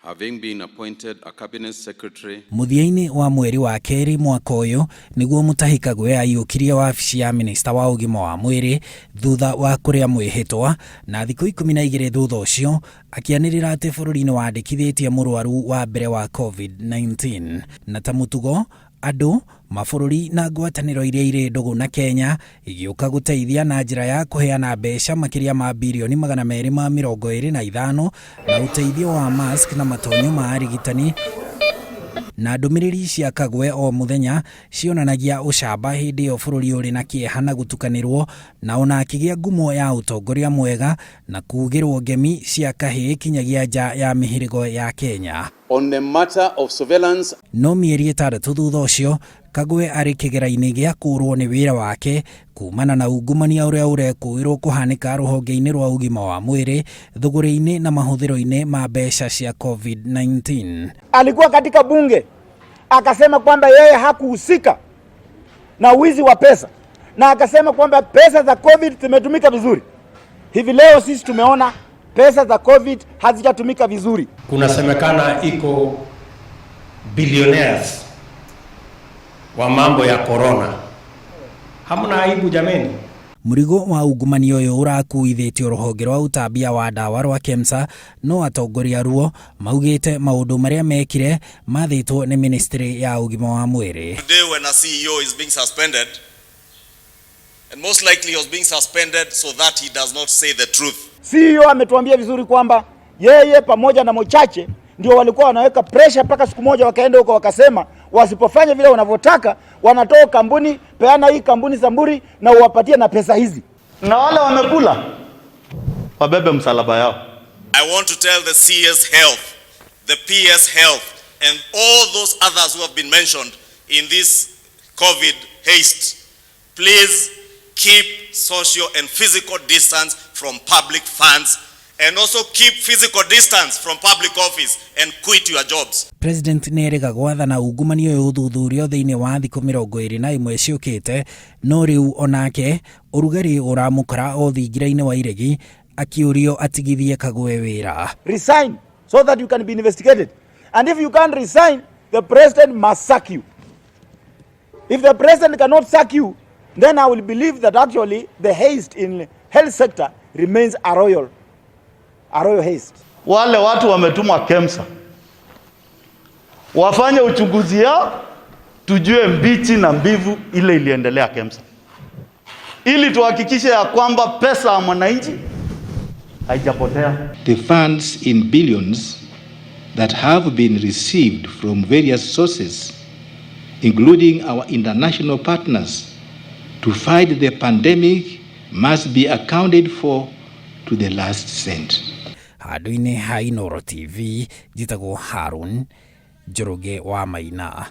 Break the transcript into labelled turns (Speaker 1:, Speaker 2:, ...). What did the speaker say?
Speaker 1: Having been appointed a cabinet secretary.
Speaker 2: Mũthia-inĩ wa mweri wa kerĩ mwaka ũyũ nĩguo Mutahi Kagwe aiyũkirie wabici ya minista wa ũgima wa mwĩrĩ thutha wa kũrĩa mwĩhĩtwa, na thikũ 12 thutha ũcio akĩanĩrĩra atĩ bũrũri nĩ wandĩkithĩtie mũrwaru wa mbere wa Covid-19. Na ta mũtugo, andũ, mabũrũri na ngwatanĩro iria irĩ ndũgũ na Kenya igĩũka gũteithia na njĩra ya kũheana mbeca makĩria ma birioni 225 na ũteithio wa mask na matonyo ma arigitani na ndũmĩrĩri cia Kagwe o mũthenya cionanagia ũcamba hĩndĩ ĩyo bũrũri ũrĩ na kĩeha na gũtukanĩrwo, na ona akĩgĩa ngumo ya ũtongoria mwega na kuugĩrwo ngemi cia kahĩĩ kinyagia nja ya mĩhĩrĩgo ya Kenya.
Speaker 1: On the matter of surveillance.
Speaker 2: No mĩeri 6 thutha ũcio, Kagwe arĩ kĩgera-inĩ gĩa kũũrwo nĩ wĩra wake kumana na ungumania ũrĩa ũrekũĩrwo kũhanĩka rũhonge-inĩ rwa ũgima wa mwĩrĩ, thũgũrĩ-inĩ na mahũthĩro-inĩ ma mbeca cia Covid-19.
Speaker 3: Alikuwa katika bunge akasema kwamba yeye hakuhusika na wizi wa pesa na akasema kwamba pesa za Covid zimetumika vizuri. Hivi leo sisi tumeona pesa za Covid hazijatumika vizuri.
Speaker 4: Kunasemekana iko billionaires wa mambo ya corona. Hamna aibu jameni?
Speaker 2: Mũrigo wa ungumania ũyũ ũrakuithĩtio rũhonge rwa ũtambia wa ndawa rwa KEMSA, no atongoria ruo maugĩte maũndũ marĩa mekire mathĩtwo nĩ ministry ya ũgima wa mwĩrĩ.
Speaker 5: Today when a CEO is being suspended, and most likely he was being suspended so that he does not say the truth.
Speaker 3: CEO ametuambia vizuri kwamba yeye pamoja na Mochache ndio walikuwa wanaweka pressure mpaka siku moja wakaenda huko wakasema wasipofanya vile wanavyotaka wanatoa kampuni, peana hii kampuni samburi na uwapatie na pesa hizi.
Speaker 6: Na wale wamekula wabebe msalaba yao.
Speaker 5: I want to tell the CS Health, the PS Health and all those others who have been mentioned in this COVID haste, please keep social and physical distance from public funds and also keep physical distance from public office and quit your jobs.
Speaker 2: President nĩ erĩga gwathana ungumania ũyũ ũthuthurio thĩinĩ wa thikũ 21 ciũkĩte, no rĩu onake ũrugarĩ ũramũkora o thingira-inĩ wa iregi akĩũrio atigithie Kagwe wĩra.
Speaker 3: Resign so that you can be investigated. And if you can't resign, the president must sack you. If the president cannot sack you, then I will believe that actually the haste in health sector remains a royal haste.
Speaker 6: Wale watu wametumwa KEMSA wafanye uchunguzi yao, tujue mbichi na mbivu ile iliendelea KEMSA, ili tuhakikishe ya kwamba pesa ya mwananchi haijapotea.
Speaker 7: The funds in billions that have been received from various sources, including our international partners, to fight the pandemic must be accounted for to the last cent.
Speaker 2: Handũ-inĩ ha Inooro TV, njĩtagwo Harun Njoroge wa Maina.